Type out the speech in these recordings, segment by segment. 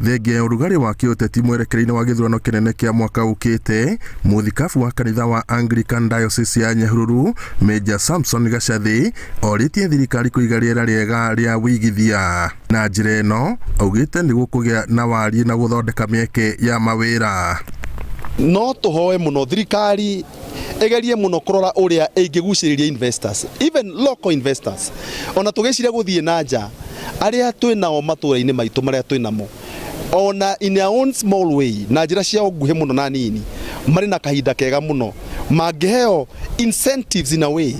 Thengia ya ũrugarĩ wa kĩũteti mwerekera-inĩ wa gĩthurano kĩnene kĩa mwaka ũkĩte, mũthikabu wa kanitha wa Anglican Diocese ya Nyahururu, Major Samson Gacathi, orĩtie thirikari kũiga rĩera rĩega rĩa wĩigithia. Na njĩra ĩno augĩte nĩ gũkũgĩa na wariĩ na gũthondeka mĩeke ya mawĩra. No tũhoe mũno thirikari ĩgerie mũno kũrora ũrĩa ĩngĩgucĩrĩria investors, even local investors, ona tũgĩciria gũthiĩ na nja, arĩa twĩ nao matũra-inĩ maitũ marĩa twĩ namo, ona in their own small way, na njĩra ciao nguhĩ mũno na nini, marĩ na kahinda kega mũno mangĩheo incentives in a way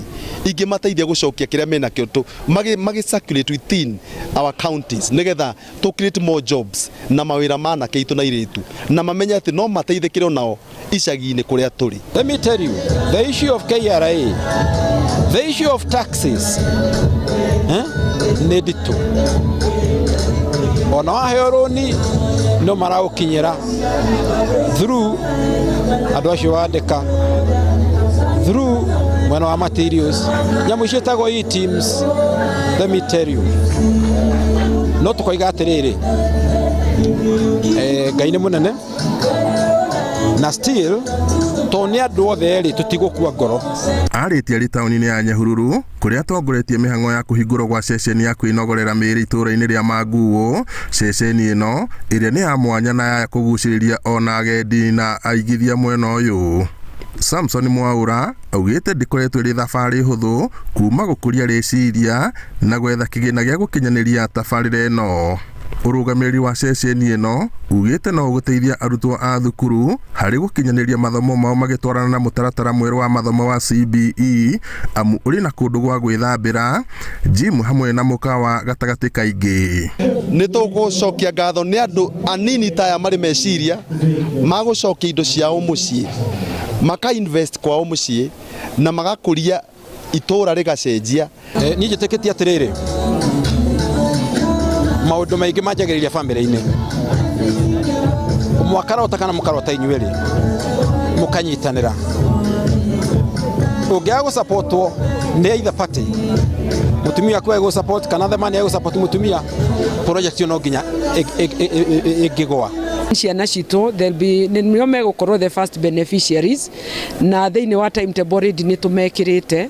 ingĩmateithia gũcokia kĩrĩa menakĩo magi circulate within our counties, nĩgetha to create more jobs na mawĩra ma anake aitũ na airĩtu, na mamenye atĩ no mateithĩkĩre onao icagi-inĩ kũrĩa tũrĩ. Let me tell you, the issue of KRA, the issue of taxes, eh, nĩ nditũ. Ona waheo rũni no maraũkinyĩra through andũ acio wandĩka, through mwena wa materials, nyamũ ciĩtagwo e-teams. Let me tell you, no tũkoiga atĩrĩrĩ, Ngai nĩ mũnene, na still to nĩ andũ othe rĩ, tũtigũkua ngoro. Arĩtie arĩ taũni-inĩ ya Nyahururu, kũrĩa atongoretie mĩhang'o ya kũhingũrwo gwa ceceni ya kwĩnogorera mĩĩrĩ itũũra-inĩ rĩa Manguũ. Ceceni ĩno ĩrĩa nĩ ya mwanya na ya kũgucĩrĩria ona agendi na aigithia mwena ũyũ. Samson Mwaura augĩte ndĩkoretwo ĩrĩ thabarĩ hũthũ kuma gũkũria rĩciria na gwetha kĩgĩna gĩa gũkinyanĩria tabarĩra ĩno. Ũrũgamĩrĩri wa ceceni ĩno ugĩte no ũgũteithia arutwo a thukuru harĩ gũkinyanĩria mathomo mao magĩtwarana na mũtaratara mwerũ wa mathomo wa CBE, amu ũrĩ na kũndũ gwa gwĩthambĩra, gym, hamwe na mũkawa gatagatĩ kaingĩ. Nĩ tũgũcokia ngatho nĩ andũ anini ta aya marĩ meciria ma gũcokia indo ciao mũciĩ, maka invest kwao mũciĩ na magakũria itũra rĩgacenjia. Niĩ njĩtĩkĩtie atĩrĩrĩ, maũndũ maingĩ manjagĩrĩria bamĩrĩ-inĩ. Mwakarota kana mũkarota inyuĩ rĩ, mũkanyitanĩra, ũngĩaga gũsupportwo nĩ either party, mũtumia aku egũsupport kana the man egũsupport mũtumia, project ĩyo no nginya ĩngĩgwa. Ciana citũ they'll be nĩo megũkorwo the first beneficiaries, na thĩinĩ wa timetable already nĩ tũmekĩrĩte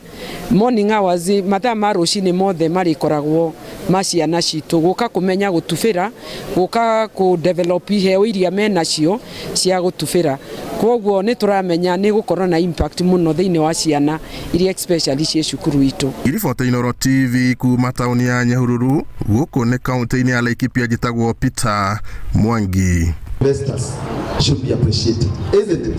morning hours, mathaa ma rũcinĩ mothe marĩkoragwo ma ciana citũ gũka kũmenya gũtubĩra, gũka kũ develop iheo iria menacio cia gũtubĩra. Koguo nĩ tũramenya nĩ gũkorwo na impact mũno thĩinĩ wa ciana iria especially ciĩ cukuru itũ. Iribota Inooro TV kuma taũni ya Nyahururu, gũkũ nĩ kaunti-inĩ ya Laikipia, njĩtagwo Peter Mwangi. Investors should be appreciated, isn't it?